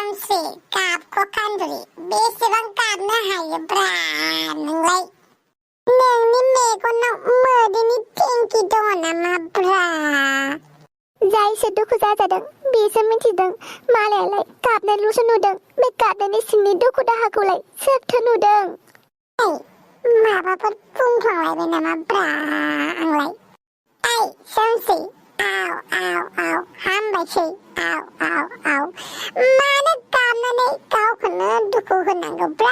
समस्रि गाबखौ खान्दुरि बेसेबां गाबनो हायोब्रा नोंलाय नोंनि मेगनाव मोदैनि टेंकि दङ नामाब्रा जायसो दुखु जाजादों बेसो मिथिदों मालायालाय गाबनायल'सो नुदों बे गाबनायनि सिंनि दुखु दाहाखौलाय सोरथो नुदों माबाफोर बुंफ्लांलायबाय नामाब्रा आंलाय समस्रि आव आव आव हामबायसै आव आव आव मानो गाबनानै गावखौनो दुखु होनांगौब्रा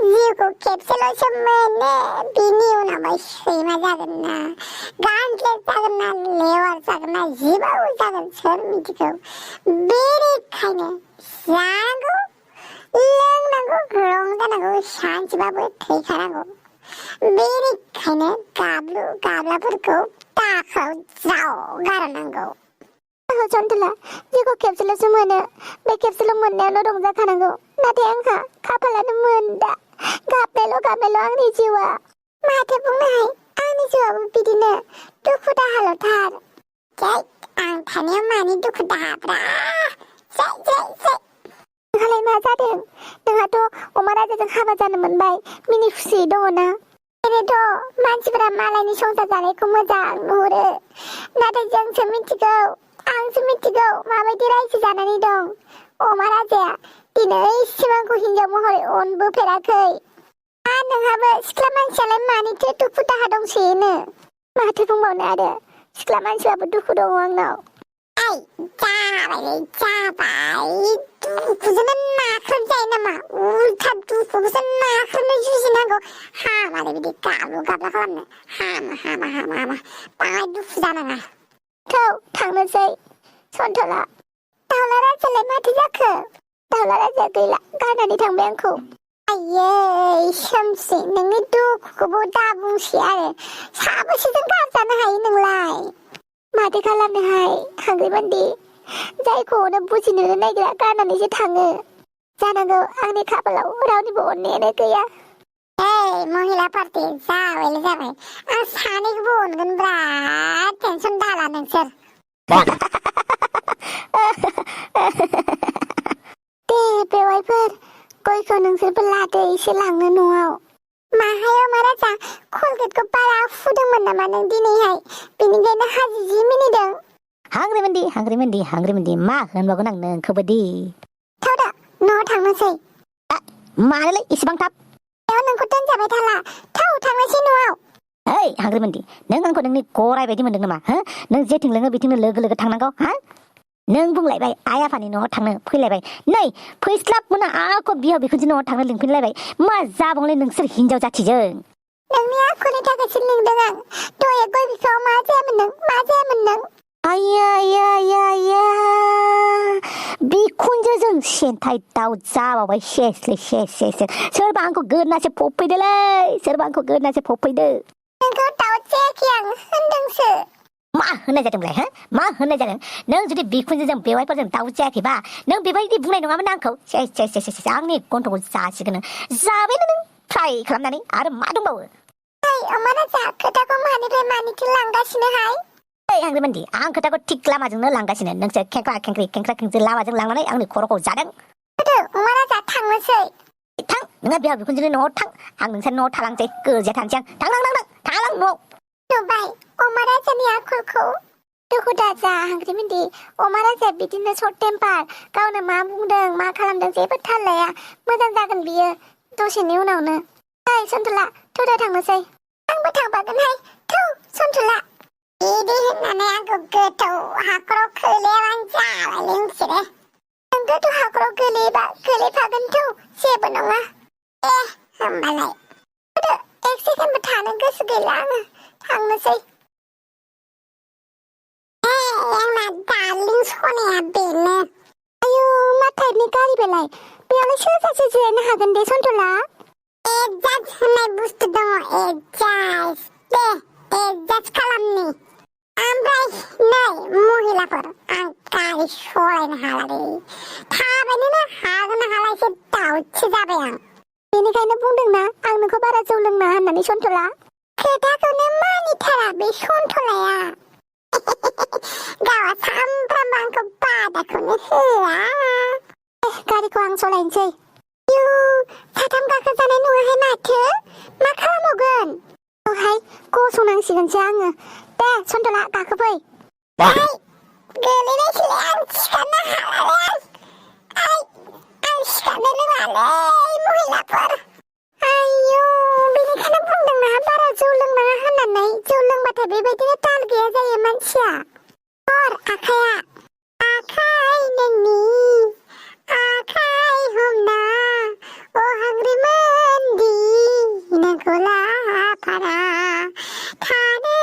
जिउखौ खेबसेल'सो मोनो बिनि उनावहाय सैमा जागोन ना गांग्लेब जागोन ना लेवार जागोन ना जिबौ जागोन सोर मिथिगौ बेनिखायनो जानांगौ लोंनांगौ रंजानांगौ सानसेबाबो थैखानांगौ बेनिखायनो गाबलु गाबलाफोरखौ दाखाव जाव गारनांगौ सन्थला जिउखौ खेबसेल'सो मोनो बे खेबसेल' मोननायावल' रंजाखानांगौ नाथाय आंहा खाफालानो मोनदा गाबनायल' आंनि जिउआ माथो बुंनोहाय आंनि जिउआबो बिदिनो दुखु दाहाल'थार जै आं थानायाव मानि दुखु दाहाब्रा जै नोंहालाय मा जादों नोंहाथ' अमा राजाजों हाबा जानो मोनबाय मिनि खुसियै दङ ना बेनोथ' मानसिफोरा मालायनि संसार जानायखौ मोजां नुहुरो नाथाय जोंसो मिथिगौ आंसो मिथिगौ माबायदि रायजो जानानै दं अमा राजाया दिनैसिम आंखौ हिनजाव महरै अनबोफेराखै नोंहाबो सिख्ला मानसियालाय मानिथो दुखु दाहा दंसोयोनो माथो बुंबावनो आरो सिख्ला मानसियाबो दुखु दङ आंनाव जाबाय दुखुजोंनो नाख्रेबजायो नामा उल्था दुखुखौसो नाख्रेबनो जुजिनांगौ हामालै बिदि गाबलु गाबला खालामनो हामा बाङाय दुखु जानाङा थौ थांनोसै सन्थला दाउला राजालाय माथो जाखो दाउला राजाया गैला गारनानै थांबाय आंखौ आयै समस्रि नोंनि दुखुखौबो दा बुंसै आरो साबेसेजों गारजानो हायो नोंलाय माथो खालामनोहाय हाग्रिबान्दि जायखौ अनो बुजिनोनो नागिरा गारनानैसो थाङो जानांगौ आंनि खाफालाव रावनिबो अननायानो गैया महिला पार्टी जाबाय आं सानैखौबो अनगोनब्रा टेनसन दाला नोंसोर दे बेवाइफोर गयखौ नोंसोरबो लादो एसे लांनो न'आव माहाय अमा राजा कलगेटखौ बारा फुदोंमोन नामा नों दिनैहाय बेनिखायनो हाजिजि मिनिदों हांग्रिमोनदि मा होनबावगोन आं नोंखौबो दे थावदा न'आव थांनोसै मानोलाय इसेबां थाब नोंखौ दोनजाबाय थाला थांनोसै न'आव ओइ हांग्रिमोनदि नों आंखौ नोंनि गराय बायदि मोनदों नामा हो नों जेथिं लोङो बिथिंनो लोगो थांनांगौ हा नों बुंलायबाय आइ आफानि न'आव थांनो फैलायबाय नै फैस्लाब मोना आंखौ बिहाव बिखुनजो न'आव थांनो लिंफिनलायबाय मा जाबावलै नोंसोर हिनजाव जाथिजों नोंनि आखुनि थाखायसो लिंदों आं दहाय गय बिफाङाव मा जायामोन नों आया बिखुनजोजों सेन्थाय दाउ जाबावबाय सेसलै सेस सोरबा आंखौ गोदनासो फबफैदोलै नोंखौ दाउ जायाखै आं होनदोंसो मा होननाय जादोंलाय हो मा होननाय जादों नों जुदि बिखुनजोजों बेवाइफोरजों दाउ जायाखैबा नों बेबायदि बुंनाय नङामोन आंखौ सेस आंनि गन्थंखौ जासिगोन जाबायना नों फ्राय खालामनानै आरो मा दंबावो अमा राजा खोथाखौ मानिफ्राय मानिथिं लांगासिनोहाय हांग्रिमोनदि आं खोथाखौ थिग लामाजोंनो लांगासिनो नोंसोर खेंख्रा खेंख्रि लामाजों लांनानै आंनि खर'खौ जादों अमा राजा थांनोसै थां नोंहा बिहाव बिखुनजोनि न'आव थां आं नोंसोर न'आव थालांसै गोरजिया थांसै आं थांलां न'आव नुबाय अमा राजानि आखलखौ दुखु दाजा हांग्रिमोनदि अमा राजाया बिदिनो सर्ट टेम्पार गावनो मा बुंदों मा खालामदों जेबो थाल लाया मोजां जागोन बियो दसेनि उनावनो सन्थला थौदो थांनोसै आंबो थांफागोनहाय थौ सन्थला बिदि होननानै आंखौ गोथौ हाखराव खोलैयाबानो जाबायलै नोंसोरो नों गोथौ हाखराव गोलैफागोन थौ जेबो नङा होमबालाय एक सेकेन्डबो थानो गोसो गैला आङो थांनोसै आंना डार्लिं सनाया बेनो आयु मा टाइपनि गारि बेलाय बेयावलाय सोर सासे जिरायनो हागोन दे सन्थला एडजास्ट होननाय बुस्थु दङ एडजास्ट खालामनि ओमफ्राय नै महिलाफोर आं गारि सलायनो हालालै थाबायनोनो हागोन ना हाला एसे दाउटसो जाबाय आं बेनिखायनो बुंदोंना आं नोंखौ बारा जौ लोंना होननानै सन्थला खोथाखौनो मानिथारा बे सन्थलाया गावा सामफ्रामबो आंखौ बादाखौनो होआ गारिखौ आं सालायनोसै साथाम गाखोजानाय नङाहाय माथो मा खालामबावगोन औहाय गसंनांसिगोनसो आङो दे सन्थला गाखोफै गोलैनायसैलै आं सिखारनो हालालै आं सिखारनो रोङालै महिलाफोर आयौ बेनिखायनो बुंदोंना बारा जौ लोंनाङा होननानै जौ लोंबाथाय बेबायदिनो ताल गैया जायो मानसिया आखाइ नोंनि आखाइ हमना अ हांग्रिमोनदि नोंखौ लाफाना थानो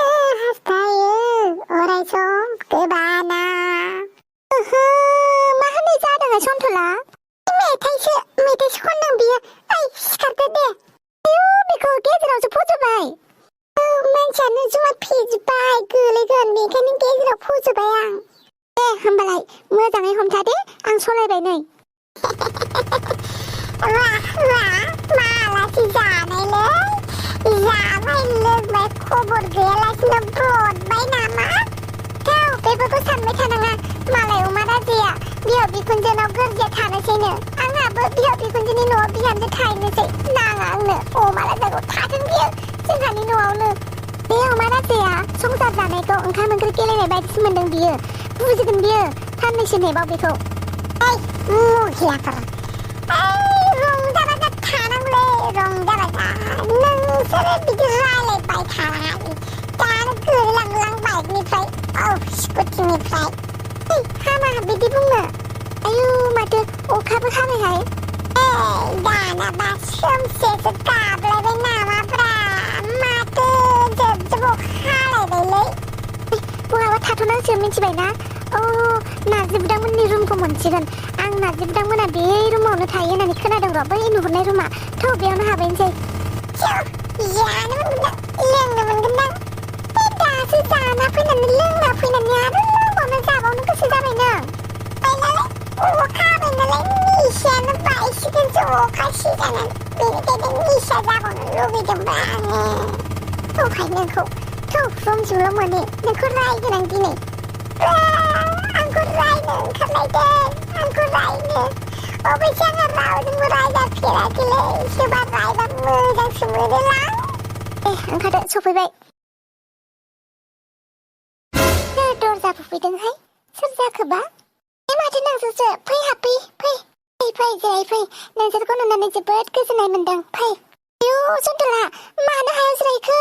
हास्थायो अराय सम गोबाना मा होननाय जादों सन्थला मेथाइसो खनदों बियो सिखारदो दे बेखौ गेजेरावसो फोजोबबाय मानसियानो जुमा फेजोब्बाय गोलैगोन बेखायनो गेजेराव फोजोबबाय आं दे होमबालाय मोजाङै हमथा दे आं सलायबाय नै मालासि जानायलै जाबाय लोंबाय खबर गैयालासिनो ब्रदबाय नामा बेफोरखौ सानबाय थानाङा मालाय अमा राजाया बिहाव बिखुनजोनाव गोरजिया थानोसैनो आंहाबो बिहाव बिखुनजोनि न'आव बिहामजो थाहैनोसै नाङा आंनो अमा राजाखौ थाथों बियो जोंहानि न'आवनो बे अमा राजाया संसार जानायखौ ओंखाम ओंख्रि गेलेनाय बायदिसो मोनदों बियो बुजिगोन बियो साननैसो नेबाव बेखौ महिलाफोर रंजाबाजा थानांगौलै रंजाबाजा नोंसोरो बिदि रायलायबाय थानाङा दानो गोलैलांलां बाइकनिफ्राय स्कुटिनिफ्राय हामा बिदि बुंनो आयु माथो अखाबो हाबायहाय दानाबा सोमसेसो गाबलायबाय नामाब्रा माथो जोबजोब अखा हालायबायलै बहाबा थाथ'नांसिगोन मिथिबायना नार्जि बुदांमोननि रुमखौ मोनसिगोन आं नार्जि बुदांमोना बे रुमावनो थायो होननानै खोनादों र' बै नुहुरनाय रुमा बेयावनो हाबैनोसै जानो मोनगोनदां लोंनो मोनगोनदां दासो जाना फैनानै लोंना फैनानै आरो लोंबावनो जाबावनो गोसो जाबाय नों नालाय अखा हाबाय नालाय निसायानो बायसिगोनसो अखा सिजानानै बेनिखायनो निसा जाबावनो लुगैदोंबा आङो औहाय नोंखौ रुमसिमल' मोनो नोंखौ रायगोन आं दिनै आंखौ रायनो ओंखारलायदों आंखौ रायनो अबयसे आङो रावजोंबो रायजाफेराखैलै सोरबा रायबा मोजांसो मोनोलां ओंखारदो सफैबाय दरजा बुफैदोंहाय सोर जाखोबा माथो नोंसोरसो फै हाबफै फै जिराय फै नोंसोरखौ नुनानै जोबोद गोजोननाय मोनदों फै सन्थला मानो हायाव जिरायखो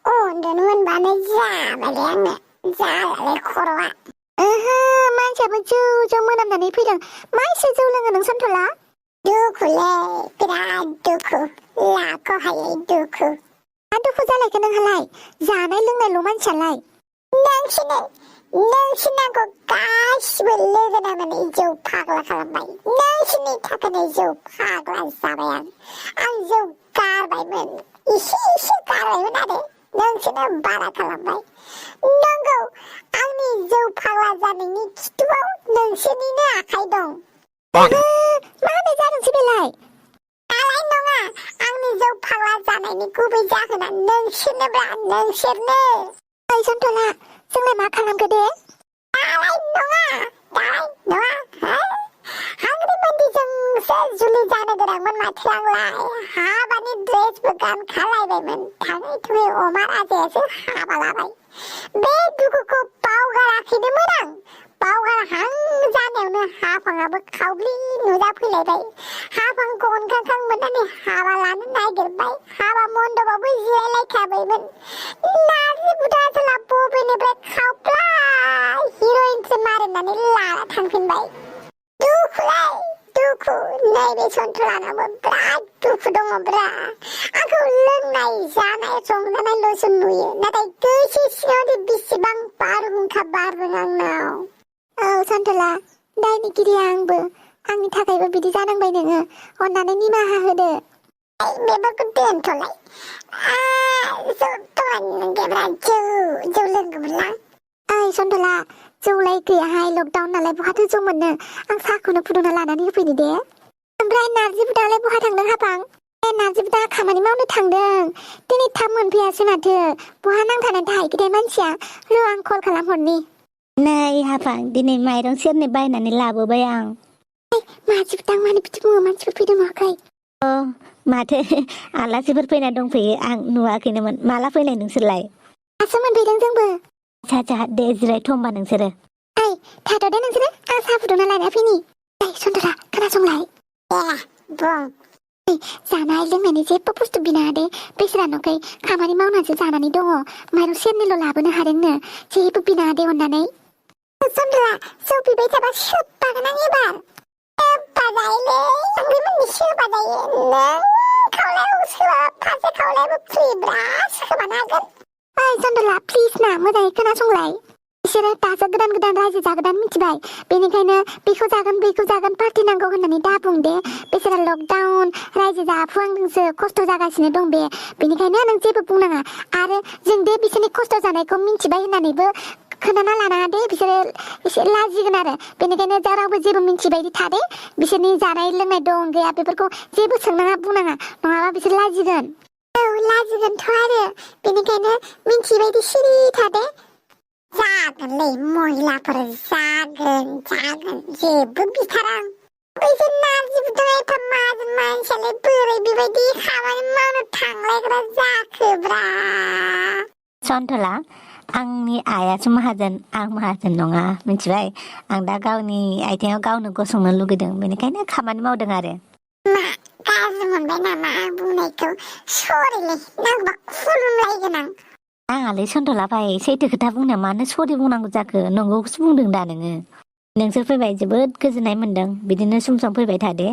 उन्दुनो मोनबानो जाबायलै आंनो जालालै खर'आ मानसियाबो जौ मोनामनानै फैदों मा एसे जौ लोङो नों सन्थला दुखुलै बिराद दुखु लाख'हायै दुखु मा दुखु जालायखो नोंहालाय जानाय लोंनायल' मानसियालाय नोंसिनाखौ गासिबो लोगो नांनानै जौ फाग्ला खालामबाय नोंसिनि थाखायनो जौ फाग्ला जाबाय आं जौ गारबायमोन एसे गारबायमोन आरो नोंसोरनो बारा खालामबाय नंगौ आंनि जौ फाग्ला जानायनि खिथुआव नोंसोरनिनो आखाइ दं मा होननाय जादोंसै बेलाय आलाय नङा आंनि जौ फाग्ला जानायनि गुबै जाहोना नोंसोरनोब्रा नोंसोरनो सन्थला जोंलाय मा खालामखो दे दालाय नङा हांग्रिमोनदिजोंसो जुलि जानो गोनांमोन माथो आंलाय हाबानि ड्रेसबो गानखालायबायमोन थाङै थुङै अमा राजायासो हाबा लाबाय बे दुखुखौ बावगाराखैनोमोन आं बावगारहां जानायावनो हाफाङाबो खावब्लि नुजाफैलायबाय हाफांखौ अनखांखां मोननानै हाबा लानो नागिरबाय हाबा मन्दपावबो जिरायलायखाबायमोन नार्जि बुदासोला बबेनिफ्राय खावब्ला हिर'इनसो मारिनानै लाना थांफिनबाय दुखु नैबे सन्थलानाबो बिराद दुखु दङब्रा आंखौ लोंनाय जानाय रंजानायल'सो नुयो नाथाय गोसो सिङावदि बेसेबां बारहुंखा बारदों आंनाव सन्थला दायनिगिरि आंबो आंनि थाखायबो बिदि जानांबाय नोङो अननानै निमाहा होदो बेफोरखौ दोनथ'लाय जौ लोंगौमोनलां सन्थला जौलाय गैयाहाय लकडाउन नालाय बहाथो जौ मोननो आं साहाखौनो फुदुंना लानानै होफैनो दे ओमफ्राय नार्जि बुदालाय बहा थांदों हाफां नार्जि बुदा खामानि मावनो थांदों दिनै थाब मोनफैयासै माथो बहा नांथानानै थाहैखोथाय मानसिया र' आं कल खालामहरनि Nay Hafang दिनै माइरं सेरनै बायनानै लाबोबाय आं मानसिफोर मानो बिदि बुङो मानसिफोर फैदों नुवाखै अ माथो आलासिफोर फैना दंफैयो आं नुवाखैनोमोन माला फैनाय नोंसोरलाय दासो मोनफैदों जोंबो साजा दे जिरायथ' होमबा नोंसोरो ओइ थाथ'दे नोंसोरो आं साहा फुदुंना लाना फैनि ओइ सन्तरा खोनासंलाय बुं जानाय लोंनायनि जेबो बुस्थु बिना दे बेसोरा न'खै खामानि मावनानैसो जानानै दङ माइरं सेरनैल' लाबोनो हादोंनो जेबो बिना दे अननानै सन्तरा जौ बिबाय थाबा सोबबागोन आं एबार सोबबाजायोलै आंग्रिमोननि सोबाजायो नों खावलायाव सोबा फारसे खावलायाबो फ्रिब्रा सोबानो हागोन ओइ सन्तरा प्लिज ना मोजाङै खोनासंलाय बिसोरो दासो गोदान गोदान रायजो जागोदान मिथिबाय बेनिखायनो बेखौ जागोन पार्टि नांगौ होननानै दा बुं दे बिसोरो लकडाउन रायजो जाफुहांदोंसो खस्थ' जागासिनो दं बे बेनिखायनो नों जेबो बुंनाङा आरो जों दे बिसोरनि खस्थ' जानायखौ मिथिबाय होननानैबो खोनाना लानाङा दे बिसोरो एसे लाजिगोन आरो बेनिखायनो दा रावबो जेबो मिथिबायदि थादे बिसोरनि जानाय लोंनाय दं गैया बेफोरखौ जेबो सोंनाङा बुंनाङा नङाबा बिसोर लाजिगोन औ लाजिगोनथ' आरो बेनिखायनो मिथिबायदि सिरि थादे जागोनलै महिलाफोर जागोन जेबो बिथारा आं बैसोर नारजि बुथारनाय एफा माजोन मानसियालाय बोरै बेबायदि खामानि मावनो थांलायग्रा जाखोब्रा सन्तला आंनि आइयासो माहाजोन आं माहाजोन नङा मिथिबाय आं दा गावनि आथिङाव गावनो गसंनो लुगैदों बेनिखायनो खामानि मावदों आरो मा गाज्रि मोनबाय नामा आं बुंनायखौ सरिलै नांगौबा खुलुमलायगोन आं आंहालै सन्तला भाइ सैथो खोथा बुंनाया मानो सरि बुंनांगौ जाखो नंगौखौसो बुंदों दा नोङो नोंसोर फैबाय जोबोद गोजोननाय मोनदों बिदिनो सम सम फैबाय थादे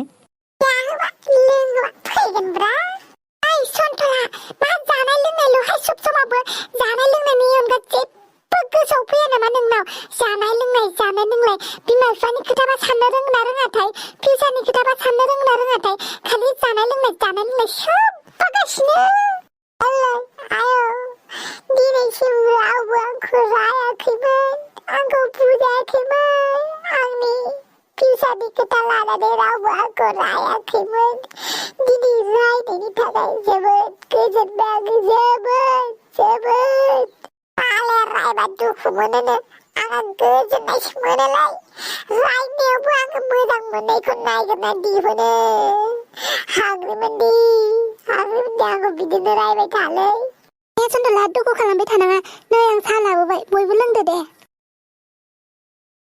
जाहोबा लोंहोबा फैगोनब्रा ओइ सन्तला मा जानाय लोंनायल'हाय सब समावबो जानाय लोंनायनि अनगा जेबो गोसोआव फैया नामा नोंनाव जानाय लोंनाय बिमा बिफानि खोथाबा साननो रोंना रोङाथाय फिउचारनि खोथाबा साननो रोंना रोङाथाय खालि जानाय लोंनाय सोबबागासिनो आयौ दिनैसिम रावबो आंखौ रायाखैमोन आंखौ बुजायाखैमोन आंनि फिउचारनि खोथा लानानै रावबो आंखौ रायाखैमोन दिनै रायनायनि थाखाय जोबोद गोजोनबाय आङो जोबोद आले रायबा दुखु मोनोनो आङो गोजोननायसो मोनोलाय रायनायावबो आङो मोजां मोननायखौ नागिरना दिहुनो हाग्रिमोनदि आंखौ बिदिनो रायबाय थालै सन्तला दुखु खालामबाय थानाङा नै आं साहा लाबोबाय बयबो लोंदो दे